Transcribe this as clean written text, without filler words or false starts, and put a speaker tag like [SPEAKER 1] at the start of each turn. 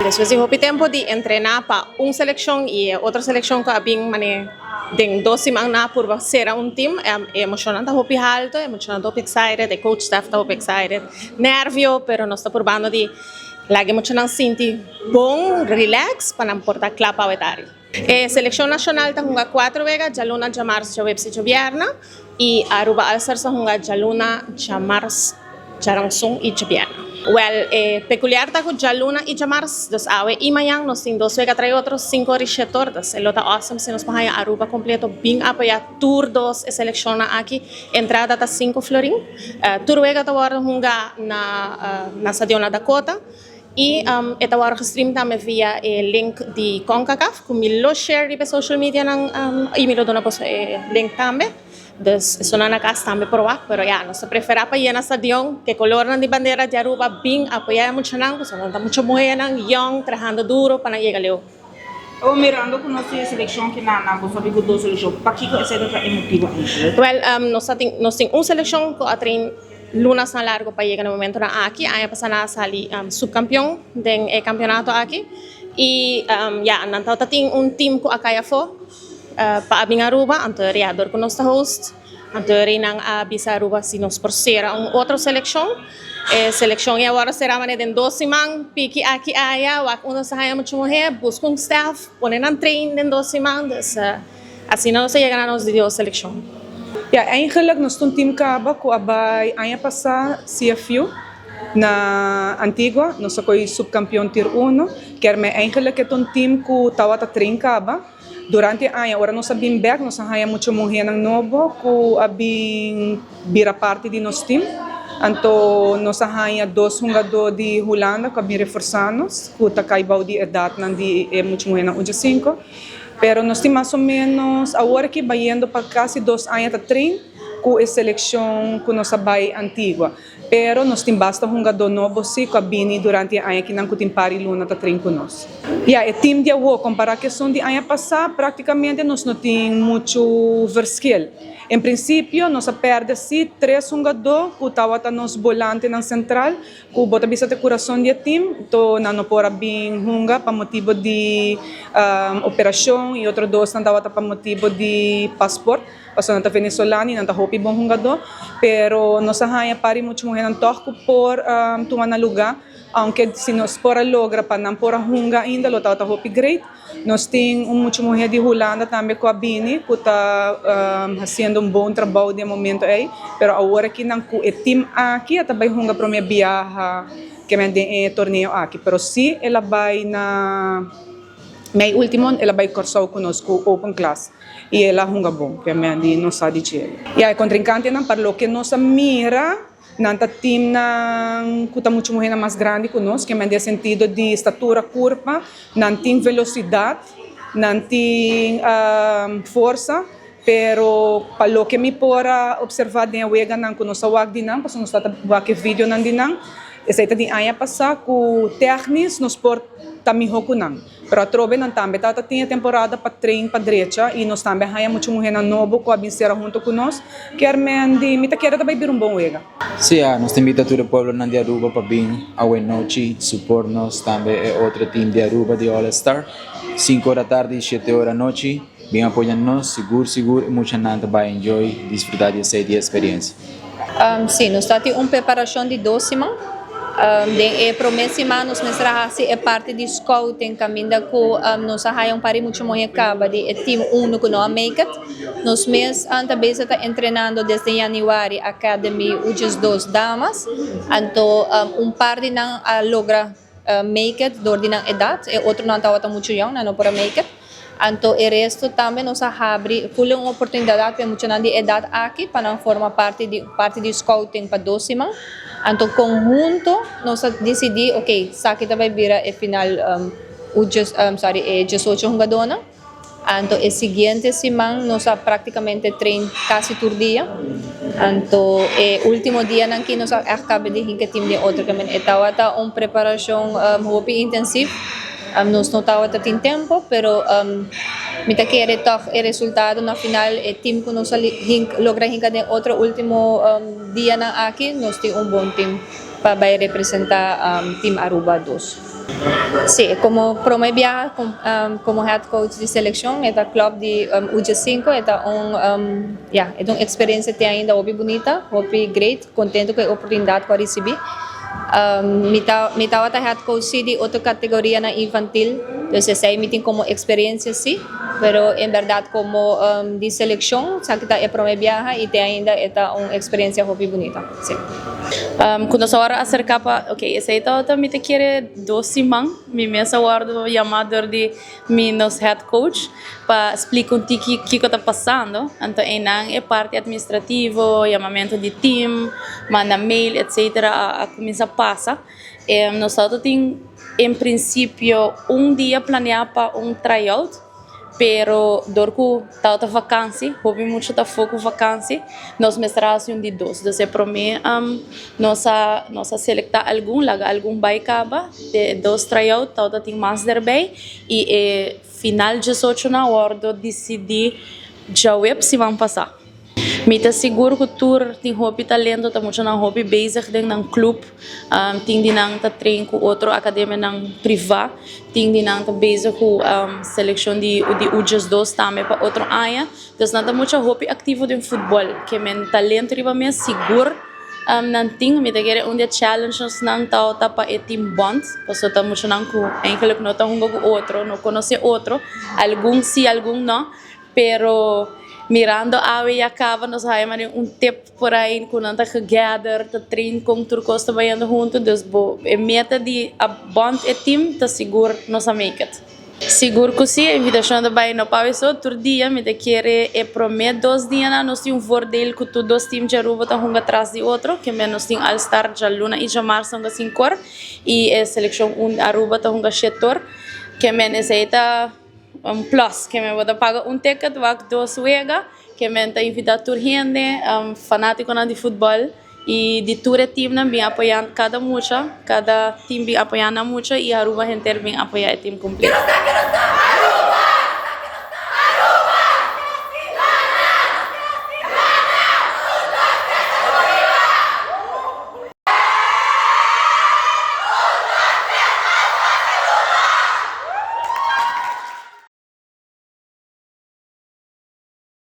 [SPEAKER 1] Despues di hopi tempo di entrena pa un seleccion y e otro seleccion cu a bin mane den dos siman na purba cera un team, e emocionnan ta hopi halto, e muchanan ta hopi excited, e coach staff ta hopi excited, nervio, pero nos ta purbando di laga e muchanan sinti bon, relax, pa nan por ta cla pa awetari. E seleccion nacional ta hunga cuatro wega, djaluna, djamars, djaweps y djabierna, y Aruba All Stars ta hunga djaluna, djamars, djaranson y djabierna. Wel, e peculiar ta cu djaluna y djamars, dus awe y mañan, nos tin dos wega tras otro, cinco or y shete or, dus e lo ta awesome si nos por haña Aruba completo bin apoya tur dos e seleccionnan aki. Entrada ta cinco florin. Tur wega ta wordo hunga na na Stadion La Dakota. Y e ta wòrdu gestream tambe via e link di Concacaf cu mi lo share riba e social medianan y mi lo duna boso e link tambe. Dus esunnan na cas tambe por wak, pero ya, nos ta prefera pa yena stadion cu e colornan di bandera di Aruba bin apoya e muchanan pasobra nan ta mucha muhernan young trahando duro pa nan yega leu.
[SPEAKER 2] Awor mirando cu nos tin e seleccion ki nan, nan bo sabi cu dos seleccion, pakico esey ta e motibo eigenlijk?
[SPEAKER 1] Wel, nos ta tin, nos tin un seleccion cu a train lunasnan largo pa yega na momentonan aki. Aña pasa nan a sali subcampeon den e campeonato aki. Y ya, nan tabata tin un team cu a cay afo pa a bin Aruba, anto ya dor cu nos ta host. Anto e reinan a bisa Aruba si nos por sera un otro seleccion. E seleccion e awor a sera manera den dos siman, piki aki aya, wak unda sa haya mucha muher, busca un staff, pone nan train den dos siman. Dus asina nos a yega na nos di dos seleccion.
[SPEAKER 3] Ja, eigenlijk nos ta un team caba cu a bay aña pasa CFU na Antigua, nos a coy subcampeon tier uno. Kermen eigenlijk e ta un team cu tawata train caba. Durante e aña ora nos a bin bek nos a haña mucho muhénan nobo ku a bin bira parti di nos tim. Anto nos a haña dos hungadó di Hulanda ku a bin reforsá nos ku ta kai bou di edatnan di e mucha muhénan ucha sinku. Pero nos tin mas o ménos awor aki bayendo pa kasi dos aña ta train ku e selekshon ku nos a bai Antigua. Pero nos tin basta hungadó nobo sí ku a bini durante e aña kinan ku tin par i luna ta train ku nos. Ya, e team di awo kompará ku esun di aña pasá práktikamente nos no tin muchu verschil. En prinsipio nos a pèrdè sí tres hungadó ku tabata nos bolantenan sentral ku bo ta bisa ta e kurason di e team, to nan no por a bin hunga pa motibu di operashon i otro dosnan tabata pa motibu di pasport. Pasobra nan ta venezolano y nan ta hopi bon hungadó, pero nos a haña par di mucha muhernan tòg ku por tuma nan lugá, aunke si nos por a logra pa nan por a hunga ainda lo tabata hopi great. Nos tin un mucha muher di Hulanda tambe ku a bini ku ta hasiendo un bon trabou den e momento ei, pero awor aki nan ku e team aki a ta bai hunga prome biaha ke men den e torneo aki, pero si el a bai na mei ultimo el a bai Kòrsou ku nos ku open class. I el a hunga bon, ke men di nos sa di dje. Ya e kontrinkantenan pa loke nos a mira, nan ta timnan ku ta muchu muhénan mas grandi ku nos, ke men di e sentido di statura, kurpa, nan tin velosidat, nan tin forsa, pero pa loke mi por a opservá den e weganan ku nos a wak di nan, pasobra nos tabata wak e videonan di nan, esei ta di aña pasá ku tèknis nos por ta mihó ku nan. Pero atrobe nan tambe tabata tin e temporada pa train pa drecha y nos tambe a haña mucho muhernan nobo cu a bin cera hunto cu nos. Kier men di mi ta kere ta bay bira un bon wega.
[SPEAKER 4] Sí, a nos ta invita tur e pueblonan di Aruba pa bin awe nochi support nos tambe e otro team di Aruba di All Star. Sinku ora tardi y shete ora anochi bin apoya nos sigur sigur e muchanan ta bay enjoy disfruta di esey di experiencia.
[SPEAKER 5] Sí, nos ta tin un preparacion di dos siman. Den e prome siman nos mester a haci e parti di scouting caminda cu nos a haya un par di mucha muhe caba di e team uno cu no a make it. Nos mes ta bezig ta entrenando desde januari Academy Uches dos damas. Anto un par di nan a logra make it door di nan edad, e otronan tabata mucho young, nan no por a make it. Anto e resto tambe nos a habri ful un oportunidad pa e muchanan di edad aki pa nan forma parti di parti di scouting pa dos siman. Anto conhunto nos a dicidi ok esaki ta bay bira e final sorry e diesocho hungadornan. Anto e siguiente siman nos a prácticamente train casi tur dia. Anto e ultimo dianan ki nos a echt caba di hinca team den otro caminda. E tawata un preparacion hopi intensief. Nos no tawata tin tempo pero mi ta kere tog e resultado na final e team cu nos a logra hinca den otro ultimo dianan aki nos tin un bon team. pa bay representa Team Aruba 2. Si, como prome biaha como head coach di seleccion, e ta club di U5, e ta un ja, e ta un experiencia te ainda hopi bunita, hopi great, contento cu e oportunidad cu a ricibi. Mi tawata head coach si di otro categoria na infantil, dus esey mi tin como experiencia si, pero en berdad como di seleccion, esaki ta e prome biaha y te ainda e ta un experiencia hopi bunita. Si.
[SPEAKER 6] Cu nos awor a acerca pa, ok, esey ta mi ta kere 2 siman, mi mes a wordo yama door di mi nos head coach pa splica un tiki kico ta pasando. Anto, einan e parti administrativo, yamamento di team, manda mail, etc. a cuminsa pasa. Nos tin en principio un dia planea pa un tryout, pero dor cu ta vakantie, hopi mucha ta foco vakantie, nos mester un di dos. Dus e prome nos a selecta algun, laga algun bay caba, di dos tryout, ta tin mas erbij y e final 18 na wordo dicidi djaweps siman pasa. Mi ta sigur cu tur tin hopi talento, ta mucha nan hopi bezig den nan club, tin di nan ta train cu otro academia nan priva, tin di nan ta bezig cu seleccion di U12 tambe pa otro aña. Dus nan ta mucha hopi activo den futbol, kiermen talento riba mes sigur nan tin. Mi ta kere un di challenges nan ta pa e team bond, paso ta mucha nan cu eigenlijk no ta hunga cu otro, no conoce otro, algun si, algun no, pero mirando awe ya caba nos haya maar un tip por ey cu nan ta gather, ta train cu tur cos ta bayendo hunto, dus bo e meta di a bond e team ta sigur nos a make it. Sigur cu si, invitacion ta bay no pa so, tur dia, mi ta kere e prome 2 dia na nos tin un voordeel cu tur dos team di Aruba ta hunga tras di otro, kiermen nos tin All Star djaluna y djamars hunga 5 or y e seleccion un Aruba ta hunga 7 or. Kiermen esey ta un plus, kiermen bo ta paga un ticket, wak dos wega, kiermen ta invita tur hende, fanatico nan di futbol y di tur team nan bin apoya cada mucha, cada team bin apoya nan mucha y Aruba henter bin apoya e team completo.